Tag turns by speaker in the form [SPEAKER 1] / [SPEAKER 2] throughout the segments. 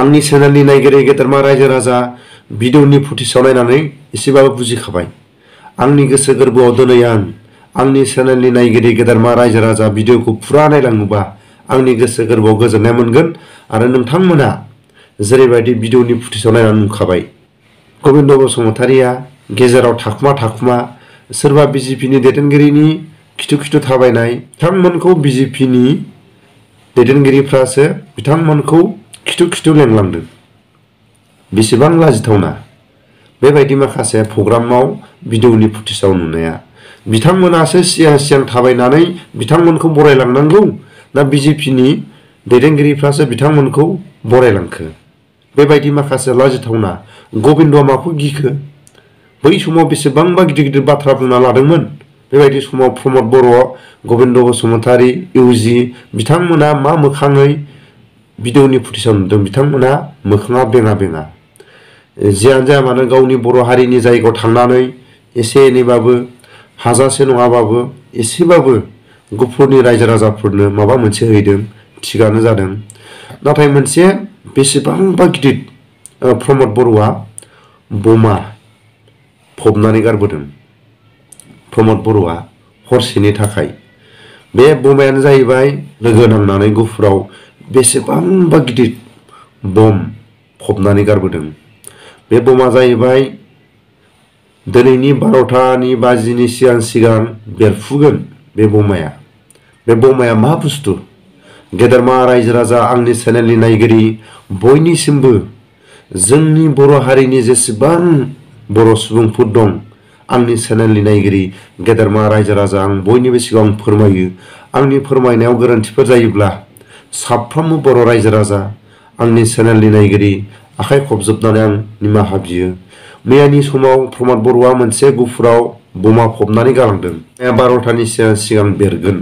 [SPEAKER 1] आंनि चेनेलनि नायगिरि गेदेरमा रायजो राजा भिडिअनि फुटेजआव नायनानै एसेबाबो बुजिखाबाय। आंनि गोसो गोरबोआव दिनै आंनि चेनेलनि नायगिरि गेदेरमा रायजो राजा भिडिअखौ फुरा नायलाङोबा आंनि गोसो गोरबोआव गोजोननाय मोनगोन आरो नोंथांमोना जेरैबायदि भिडिअनि फुटेजआव नायनानै नुखाबाय गबिन्द बसुमतारिया गेजेराव थाखुमा सोरबा बिजेपिनि दैदेनगिरिनि खिथु थाबायनाय बिथांमोनखौ बिजेपिनि दैदेनगिरिफ्रासो बिथांमोनखौ खिथु लेंलांदों। बेसेबां लाजिथावना बेबायदि माखासे प्रग्रामाव भिडिअनि फुटेजआव नुनाया। बिथांमोनासो सिगां थाबायनानै बिथांमोनखौ बरायलांनांगौ ना बिजेपिनि दैदेनगिरिफ्रासो बिथांमोनखौ बरायलांखो? बेबायदि माखासे लाजिथावना। गबिन्दआ माखौ गिखो? बै समाव बेसेबांबा गिदिर बाथ्रा बुंना लादोंमोन। बेबायदि समाव प्रमद बर', गबिन्द बसुमतारि, इउजि बिथांमोना मा मोखाङै भिडिअनि फुटेजआव नुदों? बिथांमोना मोखाङा बेङा। जियानो जाया मानो गावनि बर' हारिनि जायगायाव थांनानै एसे एनैबाबो हाजासे नङाबाबो एसेबाबो गुफुरनि रायजो राजाफोरनो माबा मोनसे हैदों, थिगानो जादों। नाथाय मोनसे बेसेबांबा गिदिर प्रमद बर'आ बमा फबनानै गारबोदों। प्रमद बर'आ हरसेनि थाखाय। बे बमायानो जाहैबाय लोगो नांनानै गुफुराव बेसेबांबा गिदिर बम फबनानै गारबोदों। बे बमा जाहैबाय दिनैनि 12टानि बाजिनि सिगां बेरफुगोन। बे बमाया मा बुस्थु? गेदेरमा रायजो राजा आंनि चेनेलनि नायगिरि बयनिसिमबो जोंनि बर' हारिनि जेसेबां बर' सुबुंफोर दं आंनि चेनेलनि नायगिरि गेदेरमा रायजो राजा आं बयनिबो सिगाङाव फोरमायो। आंनि फोरमायनायाव गोरोन्थिफोर जायोब्ला साफ्रोमबो बर' रायजो राजा आंनि चेनेलनि नायगिरि आखाइ खबजोबनानै आं निमाहा बियो। मैयानि समाव प्रमद बर'आ मोनसे गुफुराव बमा फबनानै गालांदों। 12टानि सिगां बेरगोन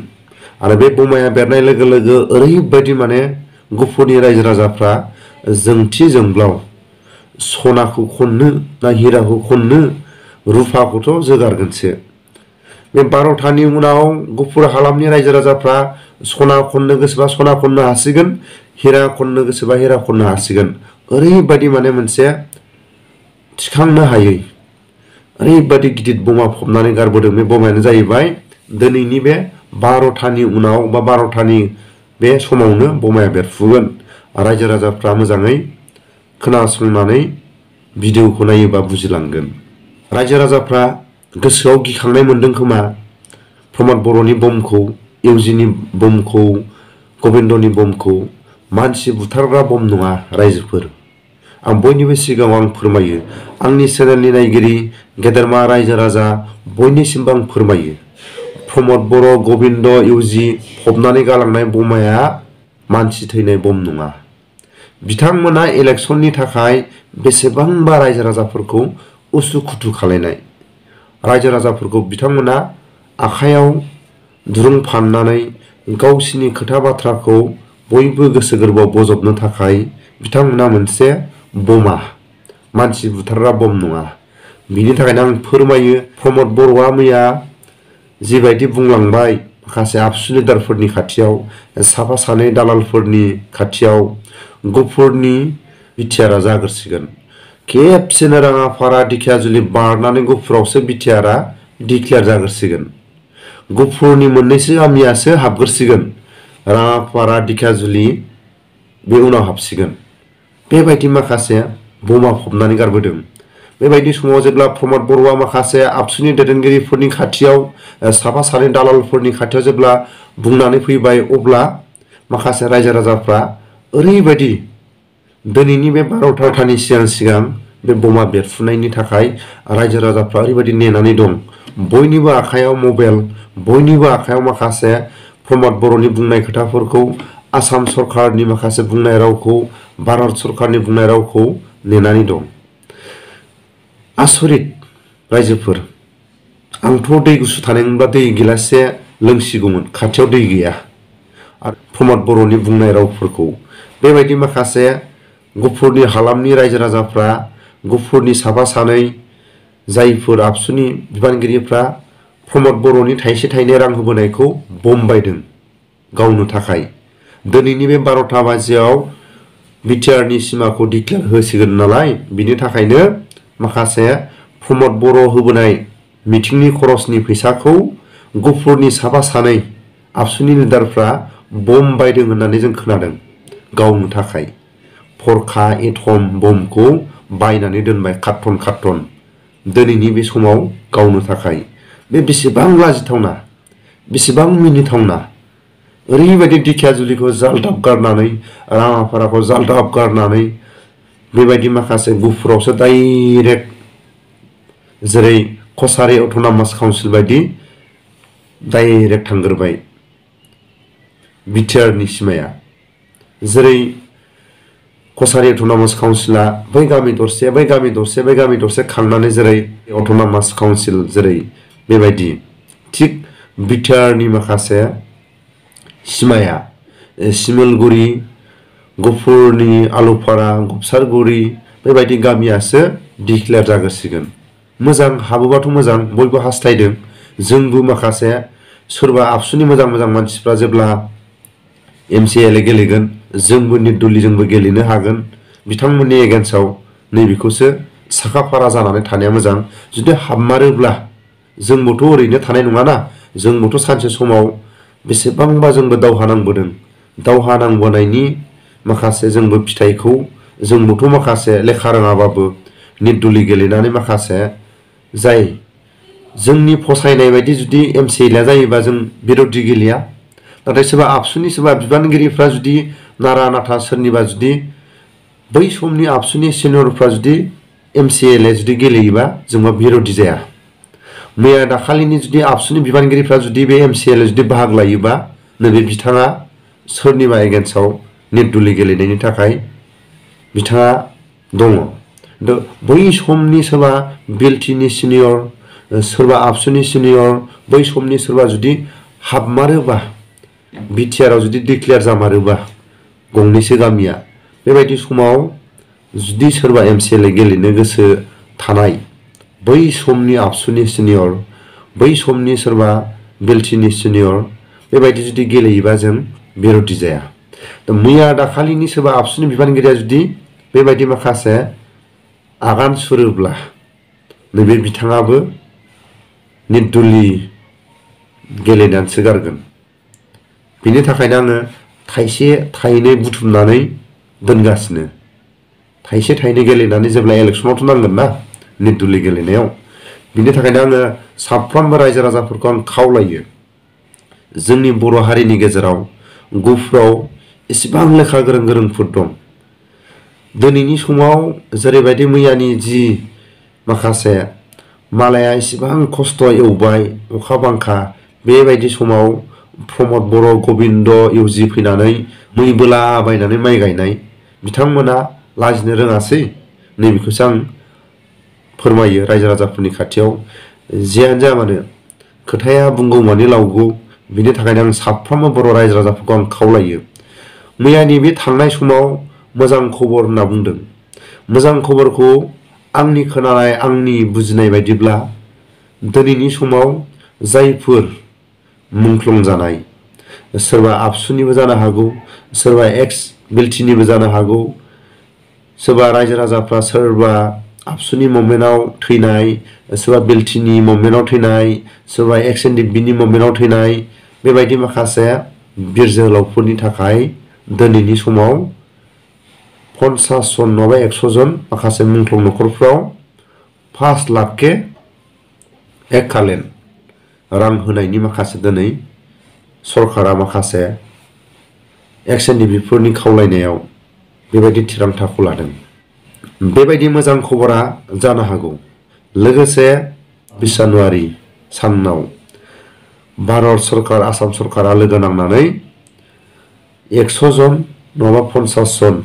[SPEAKER 1] आरो बे बमाया बेरनाय लोगो लोगो ओरैबायदि माने गुफुरनि रायजो राजाफ्रा जोंथि जोंब्लाव सनाखौ खननो ना हिराखौ खननो रुफाखौथ' जोगारगोनसो। बे 12टानि उनाव गुफुर हालामनि रायजो राजाफ्रा सना खननो गोसोबा सना खननो हासिगोन, हिरा खननो गोसोबा हिरा खननो हासिगोन। ओरैबायदि माने मोनसे थिखांनो हायै ओरैबायदि गिदिर बमा फबनानै गारबोदों। बे बमायानो जाहैबाय दिनैनि बे 12टानि उनाव बा 12टानि बे समावनो बमाया बेरफुगोन। रायजो राजाफ्रा मोजाङै खोनासंनानै भिडिअखौ नायोबा बुजिलांगोन। रायजो राजाफ्रा गोसोआव गिखांनाय मोनदों खोमा प्रमद बर'नि बमखौ, इउजिनि बमखौ, गबिन्दनि बमखौ। मानसि बुथारग्रा बम नङा रायजोफोर। आं बयनिबो सिगाङाव आं फोरमायो। आंनि चेनेलनि नायगिरि गेदेरमा रायजो राजा बयनिसिमबो आं फोरमायो। प्रमद बर', गबिन्द, इउजि फबनानै गालांनाय बमाया मानसि थैनाय बम नङा। बिथांमोना इलेक्सननि थाखाय बेसेबांबा रायजो राजाफोरखौ उसुखुथु खालायनाय। रायजो राजाफोरखौ बिथांमोना आखाइयाव दुरुं फाननानै गावसिनि खोथा बाथ्राखौ बयबो गोसो गोरबोआव बजबनो थाखाय बिथांमोना मोनसे बमा, मानसि बुथारग्रा बम नङा। बिनि थाखायनो आं फोरमायो प्रमद बर'आ मैया जिबायदि बुंलांबाय माखासे आबसु लिडारफोरनि खाथियाव, साफा सानै दालालफोरनि खाथियाव गुफुरनि बिटिआरआ जाग्रोसिगोन। खेबसेनो राङापारा दिखियाजुलि बारनानै गुफुरावसो बिटिआरआ डिक्लेयार जाग्रोसिगोन। गुफुरनि मोननैसो गामियासो हाबग्रोसिगोन। राङापारा दिखियाजुलि बे उनाव हाबसिगोन। बेबायदि माखासे बमा फबनानै गारबोदों। बेबायदि समाव जेब्ला प्रमद बर'आ माखासे आबसुनि दैदेनगिरिफोरनि खाथियाव, साफा सानै दालालफोरनि खाथियाव जेब्ला बुंनानै फैबाय अब्ला माखासे रायजो राजाफ्रा ओरैबायदि दिनैनि बे 12टानि सिगां बे बमा बेरफुनायनि थाखाय रायजो राजाफ्रा ओरैबायदि नेनानै दं। बयनिबो आखायाव मबाइल, बयनिबो आखायाव माखासे प्रमद बर'नि बुंनाय खोथाफोरखौ, आसाम सरकारनि माखासे बुंनाय रावखौ, भारत सरकारनि बुंनाय रावखौ नेनानै दं। आसरित रायजोफोर। आंथ' दै गुसु थानायमोनबा दै गिलाससे लोंसिगौमोन, खाथियाव दै गैया। आरो प्रमद बर'नि बुंनाय रावफोरखौ बेबायदि माखासे गुफुरनि हालामनि रायजो राजाफ्रा, गुफुरनि साफा सानै जायफोर आबसुनि बिबानगिरिफ्रा प्रमद बर'नि थाइसे थाइनै रां होबोनायखौ बम बायदों गावनो थाखाय। दिनैनि बे 12टा बाजियाव बिटिआरनि सिमाखौ डिक्लेयार होसिगोन नालाय बिनि थाखायनो माखासे प्रमद बर' होबोनाय मिटिंनि खरसनि फैसाखौ गुफुरनि साफा सानै आबसुनि लिडारफ्रा बम बायदों होननानै जों खोनादों गावनो थाखाय फरखा एटम बमखौ बायनानै दोनबाय कार्टन कार्टन दिनैनि बे समाव गावनो थाखाय बे बेसेबां लाजिथावना बेसेबां मिनिथावना ओरैबायदि दिखियाजुलिखौ जाल्दाब गारनानै राङापाराखौ जाल्दाब गारनानै बेबायदि माखासे गुफुरावसो डाइरेक्ट जेरै कसारि अट'नमास काउन्सिल बायदि डाइरेक्ट थांग्रोबाय बिटिआरनि सिमाया जेरै कसारि अट'नमास काउन्सिला बै गामि दरसे बै गामि दरसे बै गामि दरसे खांनानै जेरै अट'नमास काउन्सिल जेरै बेबायदि थिग बिटिआरनि माखासे सिमाया सिमलगुरि गुफुरनि आलुपारा गबसारगुरि बेबायदि गामियासो डिक्लेयार जाग्रोसिगोन मोजां हाबोबाथ' मोजां बयबो हास्थायदों जोंबो माखासे सोरबा आबसुनि मोजां मोजां मानसिफ्रा जेब्ला MCLA गेलेगोन जोंबो निर्दलीयजोंबो गेलेनो हागोन बिथांमोननि एगेन्स्टआव नैबेखौसो साखाफारा जानानै थानाया मोजां जुदि हाबमारोब्ला जोंबोथ' ओरैनो थानाय नङाना जोंबोथ' सानसे समाव बेसेबांबा जोंबो दावहा नांबोदों दावहा नांबोनायनि माखासे जोंबो फिथाइखौ जोंबोथ' माखासे लेखा रोङाबाबो निर्दली गेलेनानै माखासे जाय जोंनि फसायनाय बायदि जुदि MCLA जायोबा जों बिर'धि गेलेया नाथाय सोरबा आबसुनि सोरबा बिबानगिरिफ्रा जुदि नारा नाथा सोरनिबा जुदि बै समनि आबसुनि सिनियरफ्रा जुदि MCLA जुदि गेलेयोबा जोंबा बिर'धि जाया मैया दाखालिनि जुदि आबसुनि बिबानगिरिफ्रा जुदि बे MCLA जुदि बाहागो लायोबा नैबे बिथाङा सोरनिबा एगेन्स्टआव निर्दली गेलेनायनि थाखाय बिथाङा दङ बै समनि सोरबा बिएलटिनि सिनियर सोरबा आबसुनि सिनियर बै समनि सोरबा जुदि हाबमारोबा बिटिआरआव जुदि डिक्लेयार जामारोबा गंनैसो गामिया बेबायदि समाव जुदि सोरबा MCLA गेलेनो गोसो थानाय बै समनि आबसुनि सिनियर बै समनि सोरबा बिएलटिनि सिनियर बेबायदि जुदि गेलेयोबा जों बिर'धि जाया मैया दाखालिनि सोरबा आबसुनि बिबानगिरिया जुदि बेबायदि माखासे आगान सुरोब्ला नैबे बिथाङाबो निर्दली गेलेनानैसो गारगोन बिनि थाखायनो आङो थाइसे थाइनै बुथुमनानै दोनगासिनो थाइसे थाइनै गेलेनानै जेब्ला इलेक्सनावथ' नांगोन ना निर्दली गेलेनायाव बिनि थाखायनो आङो साफ्रोमबो रायजो राजाफोरखौ आं खावलायो जोंनि बर' हारिनि गेजेराव गुफुराव एसेबां लेखा गोरों गोरोंफोर दं दिनैनि समाव जेरैबायदि मैयानि जि माखासे मालाया एसेबां खस्थ' एवबाय अखा बांखा बेबायदि समाव प्रमद बर' गबिन्द इउजि फैनानै मै बोलाबायनानै माइ गायनाय बिथांमोना लाजिनो रोङासै नैबेखौसो आं फोरमायो रायजो राजाफोरनि खाथियाव जियानो जाया मानो खोथाया बुंगौमानि लावगौ बिनि थाखायनो आं साफ्रोमबो बर' रायजो राजाफोरखौ आं खावलायो मैयानि बे थांनाय समाव मोजां खबर होनना बुंदों मोजां खबरखौ आंनि खोनानाय आंनि बुजिनाय बायदिब्ला दिनैनि समाव जायफोर मुंख्लं जानाय सोरबा आबसुनिबो जानो हागौ सोरबा एक्स बिएलटिनिबो जानो हागौ सोरबा रायजो राजाफ्रा सोरबा आबसुनि मुभमेन्टआव थैनाय सोरबा बिएलटिनि मुभमेन्टआव थैनाय सोरबा एक्स एनडिएफबिनि मुभमेन्टआव थैनाय बेबायदि माखासे बिर जोहोलावफोरनि थाखाय दिनैनि समाव 50 जन नङाबा 100 जन माखासे मुंख्लं न'खरफ्राव 5 लाख के एककालीन रां होनायनि माखासे दिनै सरकारा माखासे एक्स एनडिएफबिफोरनि खावलायनायाव बेबायदि थिरांथाखौ लादों बेबायदि मोजां खबरा जानो हागौ लोगोसे 20 जानुवारि सानाव भारत सरकार आसाम सरकारा लोगो नांनानै 100 जन नङाबा 50 जन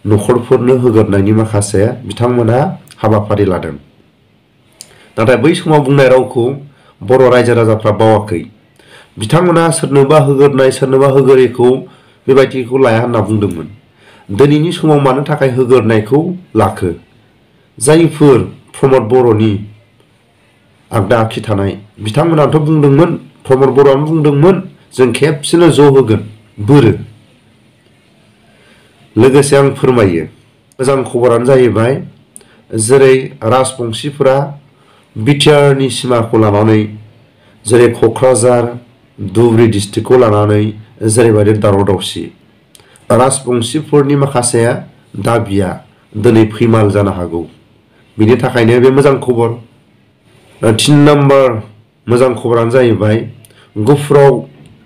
[SPEAKER 1] न'खरफोरनो होगोरनायनि माखासे बिथांमोना हाबाफारि लादों नाथाय बै समाव बुंनाय रावखौ बर' रायजो राजाफ्रा बावाखै बिथांमोना सोरनोबा होगोरनाय सोरनोबा होगोरैखौ बेबायदिखौ लाया होनना बुंदोंमोन दिनैनि समाव मानो थाखाय होगोरनायखौ लाखो जायफोर प्रमद बर'नि आगदा आखि थानाय बिथांमोनाथ' बुंदोंमोन प्रमद बर'आनो बुंदोंमोन जों खेबसेनो ज' होगोन बोरो लोगोसे आं फोरमायो। मोजां खबरानो जाहैबाय जेरै राजबंशीफोरा बिटिआरनि सिमाखौ लानानै जेरै क'क्राझार धुबुरी डिस्ट्रिक्टखौ लानानै जेरैबायदि दावराव दावसि राजबंशीफोरनि माखासे दाबिया दिनै फैमाल जानो हागौ। बिनि थाखायनो बे मोजां खबर। 3 नम्बर मोजां खबरानो जाहैबाय गुफुराव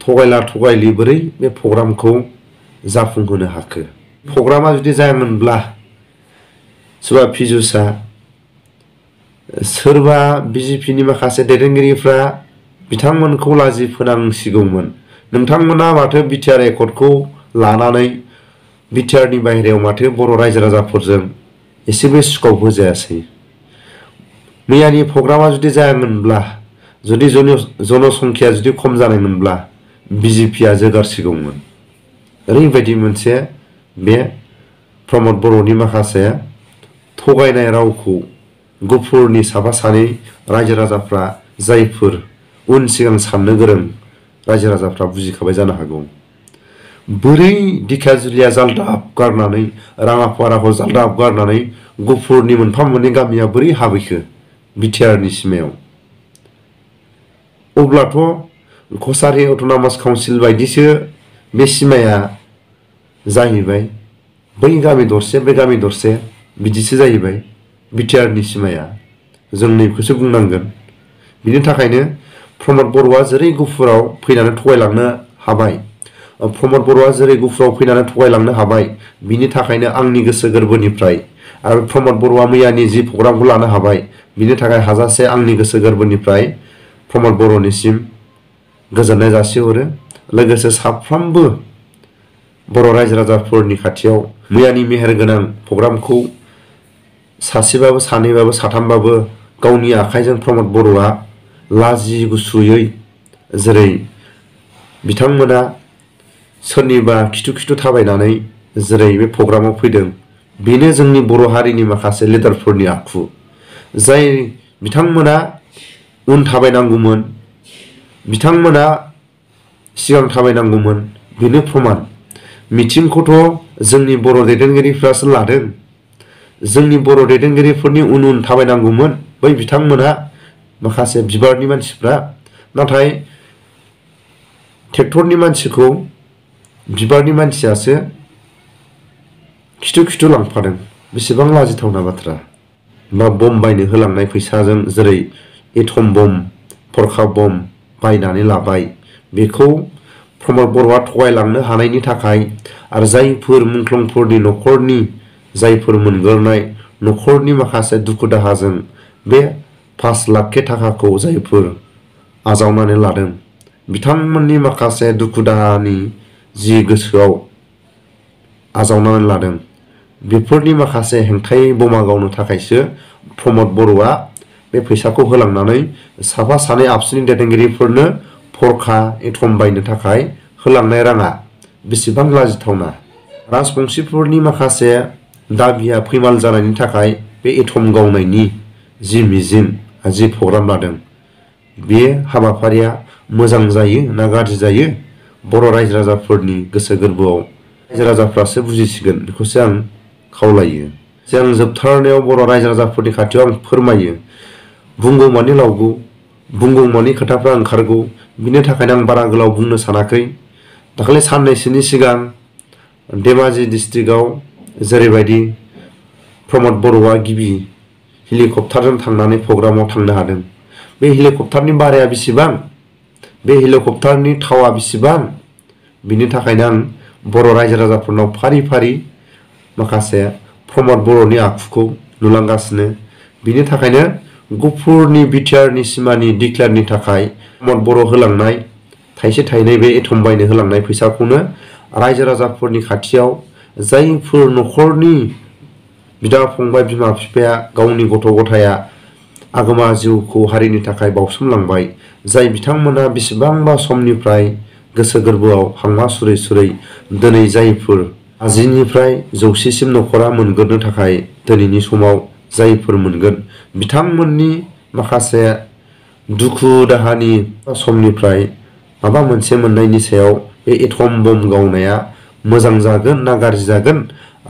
[SPEAKER 1] थगायला थगायलि बोरै बे प्रग्रामखौ जाफुंहोनो हाखो। प्रग्रामा जुदि जायामोनब्ला सोरबा फिजुसा सोरबा बिजेपिनि माखासे दैदेनगिरिफ्रा बिथांमोनखौ लाजि फोनांसिगौमोन। नोंथांमोना माथो बिटिआर एकर्डखौ लानानै बिटिआरनि बाहेरायाव माथो बर' रायजो राजाफोरजों एसेबो स्कप होजायासै। मैयानि प्रग्रामा जुदि जायामोनब्ला जुदि जनसंख्या जुदि खम जानायमोनब्ला बिजेपिया जोगारसिगौमोन। ओरैबायदि मोनसे बे प्रमद बर'नि माखासे थगायनाय रावखौ गुफुरनि साफा सानै रायजो राजाफ्रा जायफोर उन सिगां साननो गोरों रायजो राजाफ्रा बुजिखाबाय जानो हागौ। बोरै दिखाजुलिया जालदाब गारनानै राङापाराखौ जालदाब गारनानै गुफुरनि मोनफा मोननै गामिया बोरै हाबैखो बिटिआरनि सिमायाव। अब्लाथ' कसारि अट'नमास काउन्सिल बायदिसो बे सिमाया जाहैबाय। बै गामि दरसे बे गामि दरसे बिदिसो जाहैबाय बिटिआरनि सिमाया। जों नैखौसो बुंनांगोन। बिनि थाखायनो प्रमद बर'आ जेरै गुफुराव फैनानै थगायलांनो हाबाय, प्रमद बर'आ जेरै गुफुराव फैनानै थगायलांनो हाबाय, बिनि थाखायनो आंनि गोसो गोरबोनिफ्राय आरो प्रमद बर'आ मैयानि जि प्रग्रामखौ लानो हाबाय बिनि थाखाय हाजासे आंनि गोसो गोरबोनिफ्राय प्रमद बर'निसिम गोजोननाय जासिहरो। लोगोसे साफ्रोमबो बर' रायजो राजाफोरनि खाथियाव मैयानि मेहेरगोनां प्रग्रामखौ सासेबाबो सानैबाबो साथामबाबो गावनि आखाइजों प्रमद बर'आ लाजि गुसुयै जेरै बिथांमोना सोरनिबा खिथु खिथु थाबायनानै जेरै बे प्रग्रामाव फैदों, बेनो जोंनि बर' हारिनि माखासे लिडारफोरनि आखु। जाय बिथांमोना उन थाबायनांगौमोन, बिथांमोना सिगां थाबायनांगौमोन, बेनो प्रमान। मिथिंखौथ' जोंनि बर' दैदेनगिरिफ्रासो लादों। जोंनि बर' दैदेनगिरिफोरनि उन उन थाबायनांगौमोन बै बिथांमोना माखासे बिबारनि मानसिफ्रा। नाथाय ट्रेक्टरनि मानसिखौ बिबारनि मानसियासो खिथु खिथु लांफादों। बेसेबां लाजिथावना बाथ्रा। बा बम बायनो होलांनाय फैसाजों जेरै एटम बम, फरखा बम बायनानै लाबाय, बेखौ प्रमद बर'आ थगायलांनो हानायनि थाखाय आरो जायफोर मुंख्लंफोरनि न'खरनि जायफोर मोनगोरनाय न'खरनि माखासे दुखु दाहाजों बे 5 लाख थाखाखौ जायफोर आजावनानै लादों, बिथांमोननि माखासे दुखु दाहानि जि गोसोआव आजावनानै लादों, बेफोरनि माखासे हेंथायै बमा गावनो थाखायसो प्रमद बर'आ बे फैसाखौ होलांनानै साफा सानै आबसुनि दैदेनगिरिफोरनो फरखा एटम बायनो थाखाय होलांनाय राङा बेसेबां लाजिथावना। राजबंशीफोरनि माखासे दाबिया फैमाल जानायनि थाखाय बे एटम गावनायनि जि मिजिं जि प्रग्राम लादों, बे हाबाफारिया मोजां जायो ना गाज्रि जायो बर' रायजो राजाफोरनि गोसो गोरबोआव रायजो राजाफ्रासो बुजिसिगोन। बेखौसो आं खावलायो। जों जोबथारनायाव बर' रायजो राजाफोरनि खाथियाव आं फोरमायो, बुंगौमानि लावगौ, बुंगौमानि खोथाफ्रा ओंखारगौ। बिनि थाखायनो आं बारा गोलाव बुंनो सानाखै। दाखालि साननैसोनि सिगां धेमाजि डिस्ट्रिक्टआव जेरैबायदि प्रमद बर'आ गिबि हेलिकप्टारजों थांनानै प्रग्रामाव थांनो हादों, बे हेलिकप्टारनि भाराया बेसेबां, बे हेलिकप्टारनि थावआ बेसेबां, बिनि थाखायनो आं बर' रायजो राजाफोरनाव फारि फारि माखासे प्रमद बर'नि आखुखौ नुलांगासिनो। बिनि थाखायनो गुफुरनि बिटिआरनि सिमानि डिक्लेयारनि थाखाय प्रमद बर' होलांनाय थाइसे थाइनै बे एटम बायनो होलांनाय फैसाखौनो रायजो राजाफोरनि खाथियाव जायफोर न'खरनि बिदा फंबाय बिमा बिफाया गावनि गथ' गथाया आगोमा जिउखौ हारिनि थाखाय बावसोमलांबाय, जाय बिथांमोना बेसेबांबा समनिफ्राय गोसो गोरबोआव हांमा सुरै सुरै दिनै जायफोर 10निफ्राय 100सिम न'खरा मोनगोरनो थाखाय दिनैनि समाव जायफोर मोनगोन, बिथांमोननि माखासे दुखु दाहानि समनिफ्राय माबा मोनसे मोननायनि सायाव बे एटम बम गावनाया मोजां जागोन ना गाज्रि जागोन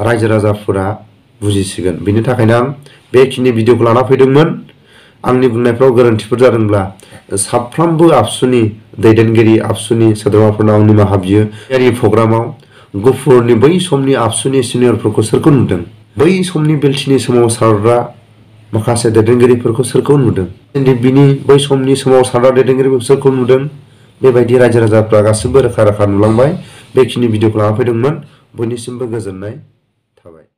[SPEAKER 1] रायजो राजाफोरा बुजिसिगोन। बेनि थाखायनो आं बेखिनि भिडिअखौ लाना फैदोंमोन। आंनि बुंनायफ्राव गोरोन्थिफोर जादोंब्ला साफ्रोमबो आबसुनि दैदेनगिरि आबसुनि सोद्रोमाफोरनाव निमाहा बियो। प्रग्रामाव गुफुरनि बै समनि आबसुनि सिनियरफोरखौ सोरखौ नुदों? बै समनि बेलथिनि सोमावसारग्रा माखासे दैदेनगिरिफोरखौ सोरखौ नुदों? बिनि बै समनि सोमावसारग्रा दैदेनगिरिफोरखौ सोरखौ नुदों? बेबायदि रायजो राजाफ्रा गासिबो रोखा रोखा नुलांबाय। बेखिनि भिडिअखौ लाना फैदोंमोन। बयनिसिमबो गोजोननाय थाबाय।